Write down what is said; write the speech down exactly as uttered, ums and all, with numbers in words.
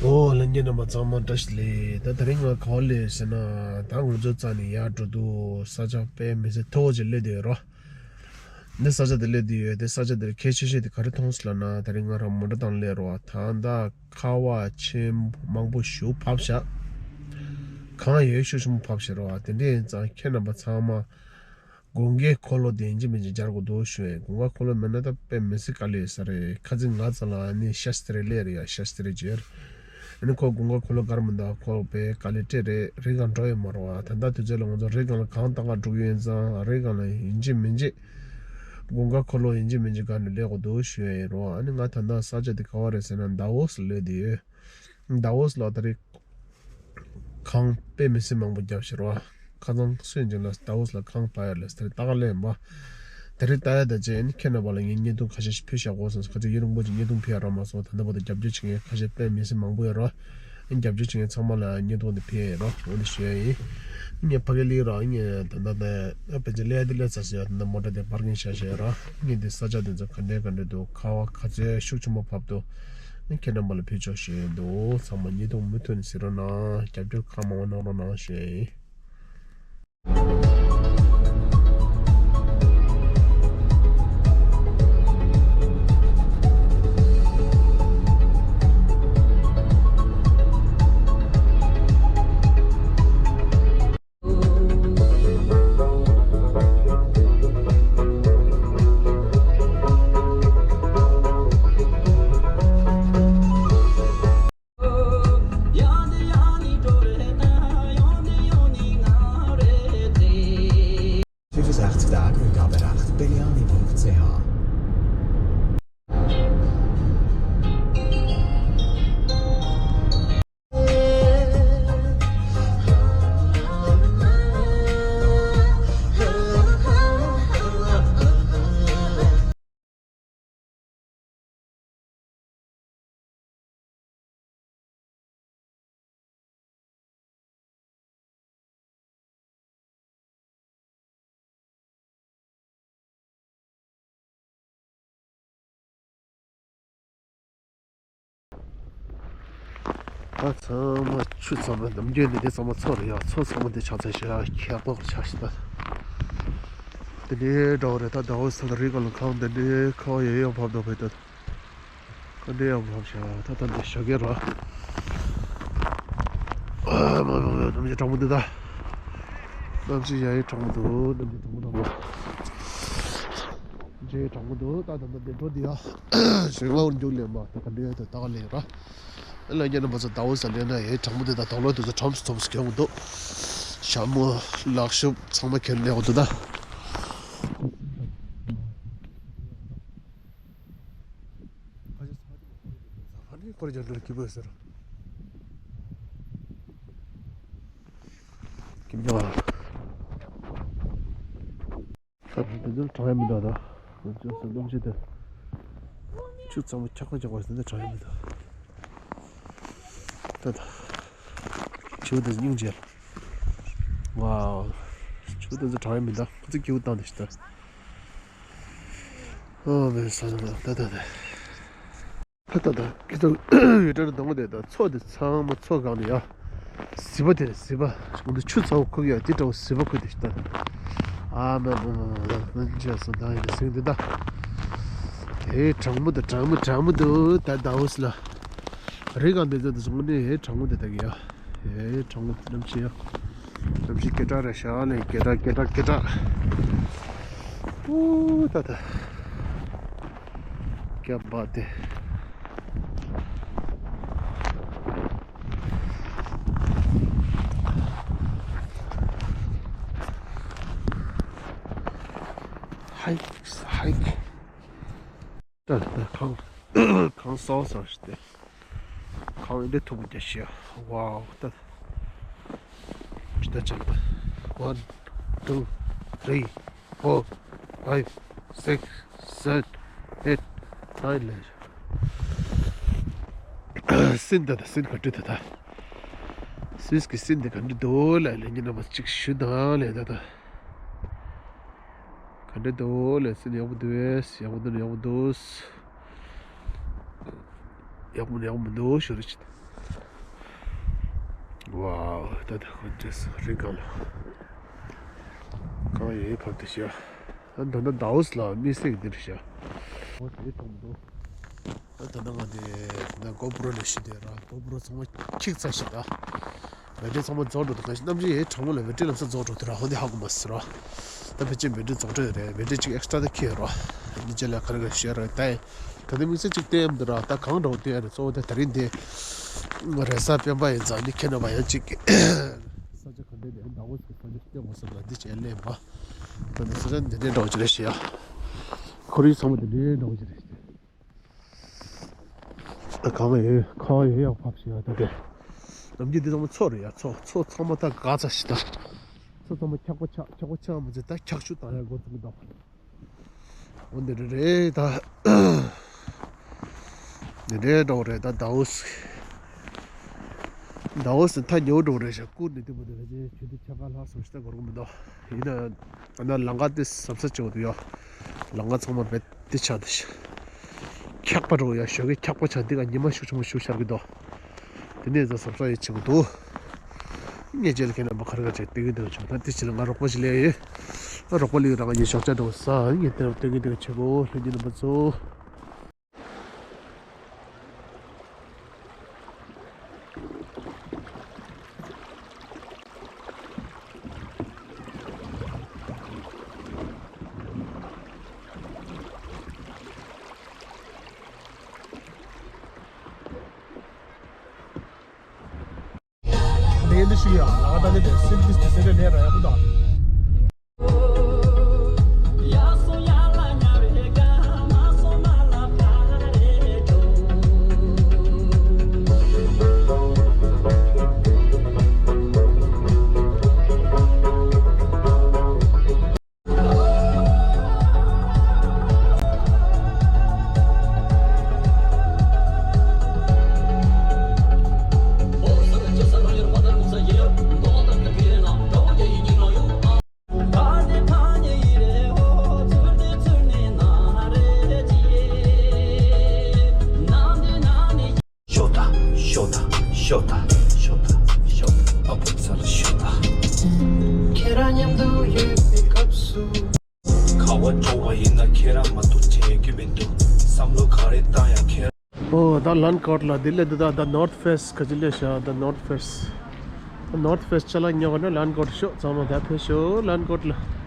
ཨོ་ལྷན་རྒྱས་རྣམ་པ་ཚང་མ་བཀྲ་ཤིས་བདེ་ལེགས། ད་དེ་རིང་ང་ག་པར་སླེབས་ཟེར་ན། ད་ང་ཚོ་རྩ་ནས་ཡར་འགྲོ་དུས་ས་ཆ་དཔེ་མི་སྲིད་མཐོ་བོ་ཅིག་སླེབས་བསྡད་ཡོད་རེད། འདི་ས་ཆ་དེ་སླེབས་བསྡད་ཡོད། དེ་ས་ཆ་དེར་གལ་ཆེ་ཤོས་དེ་ག་རེ་མཐོང་སོང་ལབ་ན། དེ་རིང་ང་རང་མོ་ཊ་དང་སླེབས་རེད་བ། ད་ད་ཁ་བ་ཆེན་མང་པོ་ཞིག་བབས་ཤག་གངས་ཡོད་ཤུགས་ཆེན་པོ་བབས་ཤག་རེད་བ། དེ་འདྲ་ཡིན་ཙང་ཁྱེད་རྣམ་པ་ཚང་མ་དགུན་ཁའི་འཁོར་ལོ་དེ་ཡིན་གཅིག་མིན་གཅིག་སྦྱར་དགོས་འདུག་ཞུ་ཡིན། དགུན་ཁ་འཁོར་ལོ་མེད་ན་ད་དཔེ་མི་སྲིད་དཀའ་ལས་ཡོད་ས་རེད། ཁ་སང་ང་རྩ་ལ་ནི་ཤ་སྟེར་ལས་རེད་ཡ། ཤ་སྟེར་བྱས། ཨ་ནི་ཁོ་དགུན་ཁ་འཁོར་ལོ་དགར་མི་འདུག་ཁོ་དཔེ་དཀའ་ལས་སྤྲད་རེད། རི་སྒང་འགྲོ་ཡོད་མ་རེད་བ། ད་ལྟ་དུས་ཚོད་ལ་ང་ཚོ་རི་སྒང་ལ་གངས་བཏགས་ག་འགྲོ་གི་ཡོད་ཙང་། རི་སྒང་ལ་ཡིན་གཅིག་མིན་གཅིག་དགུན་ཁ་འཁོར་ལོ་ཡིན་གཅིག་མིན་གཅིག་སྒང་ནས་སླེབས་དགོས་འདུག་ཞུ་ཡ་ཡིན་རོ། ཨ་ནི་ང་ད་ལྟ་ས་ཆ་དེ་ག་པར་རེད་ཟེར་ན། ཌ་ཝོ་སི་སླེབས་བསྡད་ཡོད། ཌ་ཝོ་སི་ལ་ད་རེས་གངས་དཔེ་མི་སྲིད་མང་པོ་བརྒྱབ་ཤག་རེད་བ། ཁ་སང་སུན་ཅིང་ལ་ཌ་ཝོ་སི་ལ་གངས་བབས་ཡོད་ལབ་ཟེར། ད་རེས་ལྟ་ག་སླེབས་ཡིན་པ། ད་རེས་ལྟ་ཡ་ད་བྱས་ནི་ཁྱེད་རྣམ་པ་ལ་ངས་བརྙན་ཐུང་ཁ་ཤས་ཤིག་ཕུལ་བཞག་གོ་སོང་། ཁ་ཤས་ཡུན་རིང་པོ་ཅིག་བརྙན་ཐུང་ཕུལ་ཡ་རག་མ་སོང་། ད་ལྟ་བར་དུ་རྒྱབ་སྐྱོར་བྱེད་མཁན་ཁ་ཤས་དཔེ་མི་སྲིད་མང་པོ་ཡོད་རེད། རྒྱབ་སྐྱོར་བྱེད་མཁན་ཚང་མ་ལ་བརྙན་ཐུང་དེ་ཕུལ་ཡ་ཡིན་རོ། འོ་དེ་ཞུ་ཡ་ཡིན། ངས་ཕ་གི་སླེབས་རོགས། ངས་ད་ལྟ་ད་ཕལ་ཆེར་སླེབས་ཡ་དེ་སླེབས་ཚར་ཟེར་ཡ། ད་ལྟ་མོ་ཊ་དེ་པར་ཀིང་བཞག་བཞག་ཡོད་རོ། ངས་འདི་ས་ཆ་དེ་ཚོ་ག་འདྲས་ག་འདྲས་འདུག་ཁ་བ་ག་ཚོད་ཤུགས་ཆེན་པོ་བབས་འདུག་ཁྱེད་རྣམ་པ་ལ་ཕུལ་ཆོག་ཞུ་ཡ་འདུག་ཚང་མ་བརྙན་ཐུང་མུ་མཐུད་ནས་གཟིགས་རོགས་གནང་། རྒྱབ་སྐྱོར་གང་མང་པོ་གནང་རོགས་གནང་ཞུ་ཡ་ཡིན། Fünfundsechzig Tage mit Kaffeeracht, Biryani Punkt C H. ད་ཚང་མ་ཆུ་ཚང་མ་ནམ་རྒྱུན་ནས་དེ་ཚང་མ་མཚོ་རེད་ཡ། མཚོ་ཚང་མ་དེ་ཆགས་ཚར་ཤག་ཁྱད་པར་ཆགས་ཤག་ད་དེ་འདྲའི་འདྲ་བོ་རེད། ད་ཟླ་བོ་ས་ལ་རི་སྒང་ལ་གངས་དེ་འདྲའི་ཁ་བ་ཡང་ཡང་བབས་འདུག་བས་ད། ག་འདྲའི་ཡང་བབས་ཤག་ད་ད་འདི་ཞོགས་ཀས་ར། ཨ་མ་མ་མ། གནམ་གཤིས་གྲང་མོ་འདུག་ད། གནམ་གཤིས་ཡང་ཡང་གྲང་མོ་འདུག་གནམ་གཤིས་གྲང་མོ་གྲང་མོ། གནམ་གཤིས་གྲང་མོ་འདུག་ད་ད་ད་འདི་འགྲོ་འདི་ཡ། ཞོགས་ཀ་འུར་རྒྱུག་ལེན་པ་ད་ག་འདྲའི་ཡང་ད་ད་ག་ལེན་ར། ལ་རྒྱ་ནང་པ་ཚོ་ཟླ་བོ་ས་ལེན་ན་ཡང་གྲང་མོ་འདུག་ད། དོག་ལོ་དེ་ཚོ་ཁྲོམ་སུ་ཁྲོམ་སུ་གྱོན་གི་འདུག་ཞྭ་མོ་ལག་ཤུབས་ཚང་མ་གྱོན་ལེན་གི་འདུག་ད། ཁོར་ཡུག་འགྲོ་སྐྱིད་པོ་ཟེར། སྐྱིད་པོ། ད་དེ་ཚོ་གྲང་ཡ་མི་འདུག་ད་ང་ཚོ་སེམས་གཏམ་བཤད་དེ། ཆུ་ཚང་མ་འཁྱག་པ་འཁྱག་པ་ཟེར་ནས་གྲང་ཡ་མི་འདུག་ད་ད། ཆུ་དེ་སྙིང་རྗེ། ཝའོ། ཆུ་དེ་ཚོ་གྲང་ཡ་མི་འདུག་ཁོ་ཚོ་སྐྱིད་པོ་བཏང་དེ་ཤི་ད། ཨོ་མེ་ས་ན་ད་ད་ད། ད་ད་ད་ཁྱེད་ཚོ་ཡུལ་གྲལ་འདོང་དེ་ད་མཚོ་དེ་ཚང་མ་མཚོ་སྒང་ནས་ཡ། ཟིལ་པ་དེ་རེད་ཟིལ་པ། ང་ཚོ་ཆུ་ཚ་བོ་ཁུག་ཡ་དེ་འདྲ་བོ་ཟིལ་པ་ཁུག་དེ་ཤི་ད། ཨ་མ་མ་མ་མ་མ་ཅི་ཡ་སོང་ད་ཡིན་ཟིང་དེ་ད། ཨེ་གྲང་མོ་དང་གྲང་མོ་གྲང་མོ་འདུག་ད་ཟླ་བོ་སི་ལ། རི་སྒང་དེ་ཚོ་དེ་ཚོ་དངོས་གནས་ཨེ་གྲང་མོ་དེ་ད་གི་ཡ། ཨེ་གྲང་མོ་དེ་གནམ་གཤིས་ཡ། གནམ་གཤིས་སྐད་གྲགས་རེད་ཤག་ལས་སྐད་གྲགས་སྐད་གྲགས་སྐད་གྲགས། ཨུ་ད་ད། སྐྱབས་པ་དེ། ཧའི་ཧའི། ད་ད་གངས་གངས་སོགས་སོགས་ཤིག་སྟེ། གངས་འདི་མཐུག་པོ་རྒྱ་ཤི་ཡ། ཝའོ་ད། ཇི་ལྟར་ཅན་པ། One, two, three, four, five, six, seven, eight, nine ལས། སིན་ད་ད་སིན་ག་འདྲ་ད་ད། སིས་ཀྱི་སིན་འདི་ག་འདྲ་འདུག་ལ་ལས་ཉིན་ནམ་གཅིག་ཞུ་དང་ལས་ད་ད། ག་འདྲ་འདུག་ལས་སིན་ཡག་པོ་འདུག་ཡག་པོ་འདུག་ཡག་པོ་འདུག་ཡག་པོ་ཡག་པོ་མི་འདུག་ཞུ་རེ་ཆེ། ཝའོ། ད་ད་ཁོ་ཅེས་རི་གང་ལ། གང་ཡིན་ཕབ་དེ་ཤ། ད་ད་ད་ལྡའོ་སི་ལ་མི་སེག་འདིར་ཤ། ཨོ་དེ་མཐོང་མི་འདུག་ད་ད་ང་དེ་ད་གོ་པྲོ་ལས་ཤི་དེ་ར། གོ་པྲོ་ཚང་མ་འཁྱིག་ཚར་ཤི་ད། བེ་ཏྲི་ཚང་མ་རྫོགས་འགྲོ་འདུག་ག་ཤི་གནམ་གྱི་ཡའི་གྲང་མོ་ལ་བེ་ཏྲི་ལམ་སང་རྫོགས་འགྲོ་དུས་ར། ཧོ་འདི་ཧ་གོ་མ་སི་ར། ད་ཕལ་ཆེར་བེ་ཏྲི་རྫོགས་འགྲོ་ཡོད་རེད། བེ་ཏྲི་གཅིག་ཨེག་སི་ཊྲ་ད་འཁྱེར་ར། འདི་རྗེས་ལ་ག་རེ་ག་རེ་ཤེར་ར་ད། ད་ལྟ་དམིགས་བསལ་གཅིག་བལྟས་ཡམ་འདི་ར། ད་གང་འདྲ་བོ་བལྟས་ཡ་རེད། གཙོ་བོ་ད་དེ་རིང་འདི་རེས་གཟའ་སྤེན་པ་ཡིན་ཙང་ནི་ཁྱེད་རྣམ་པ་ཡང་གཅིག་ས་ཆ་ག་འདྲ་འདི་ལྡའོ་སི་གི་ས་ཆ་བལྟས་འོང་བསམ་ན་འདི་བྱས་ལེན་པ། ད་འདི་ས་ཆ་འདི་འདྲའི་འདྲ་བོ་ཅིག་རེད་ཤི་ཡ། ཁོར་ཡུག་ཚང་མ་འདི་འདྲའི་འདྲ་བོ་ཅིག་རེད་ཤི། ད་གང་ཡོད་ཁ་ཡོད་ཡག་ཕབ་ཤི་ཡ་ད་དེ། ནམ་རྒྱུན་འདི་ཚང་མ་མཚོ་རེད་ཡ། མཚོ་མཚོ་ཚང་མ་ད་ག་ཚ་ཤི་ད། མཚོ་ཚང་མ་འཁྱག་པ་ཆགས། འཁྱག་པ་ཆགས་མ་ཚད་ད་འཁྱག་ཤུགས་བཏང་ཡ་འགོ་ཚུགས་འདུག་འོ་འདི་རེད་རེད་ད། འདི་འདྲའི་འདྲ་བོ་རེད་ད། ལྡའོ་སི། ལྡའོ་སི་ད་ཉེ་བོ་འདྲ་བོ་རེད་ཤག་སྐུ་ནི་དེ་མོ་དེ་རེད་ཅེ་ཆུ་དེ་ཆ་ག་ལྷག་སོང་ཤི་ད་གོ་རུ་མི་འདུག་ཡིན་ན་ཨ་ན་ལམ་ཁ་དེ་གཟབ་གཟབ་བྱེད་དགོས་འདུག་ཡ། ལམ་ཁ་ཚང་མ་རྦད་དེ་ཆགས་འདུག་ཤག་འཁྱག་པ་འདྲ་བོ་ཡ། ཞོགས་ཀས་འཁྱག་པ་ཆགས། འདི་ག་ཉི་མ་ཤུགས་ཆེན་པོ་ཞིག་ཤར་གི་འདུག་དེ་ནས་ད་གཟབ་གཟབ་ཡེ་བྱེད་དགོས་འདུག་ངས་རྗེས་ལ་ཁྱེད་རྣམ་པ་ག་རེ་ག་རེ་བྱས་སྟོན་གི་འདུག་བྱུང་། ད་དེ་ཕྱི་ལ་ང་རོགས་པ་ཞིག་སླེབས་ཡོད། ང་རོགས་པ་སླེབས་ཡོད་ར། ང་ཡི་ཞོགས་ཇ་འདྲ་བོ་ཟ། ངས་དེ་ར་སྟོན་གི་འདུག་བྱེད་དགོས། ལྷན་རྒྱས་རྣམ་པ་ཚོ། ལས་འདི་ཞུ་ཡ་ལ་ད་ནི་དེ་སིམ་ཏིས་དེ་སེ་རེ་ལས་ར་ཡ་ཁུ་ད། ཤོ་ད་ཤོ་ད་ཤོ་ད་ཤོ་ད། ཨ་བུ་ཚ་ལ་ཤོ་ད། ཁྱེད་རང་མཉམ་དུ་ཡོད་པའི་སྐབས་སུ། ཁ་བ་སྐྱོ་བ་ཡིན་ན་ཁྱེད་རང་མ་གཏོགས་བྱེད་རྒྱུ་མི་འདུག་བསམ་བློ་ག་རེ་བཏང་ཡང་ཁྱེད། ཨོ་ད་ལན་ཀོཊ་ལ་དེ་ལས་འདི་ད་ད་ནོར་ཐི་ཕེ་སི་ག་ཅི་ལས་ཤག་ད་ནོར་ཐི་ཕེ་སི། ནོར་ཐི་ཕེ་སི་ཅ་ལག་ཉོ་ག་ན་ལན་ཀོཊ་ཤོག་ཚང་མ་ད་ཕེབས་ཤོག་ལན་ཀོཊ་ལ།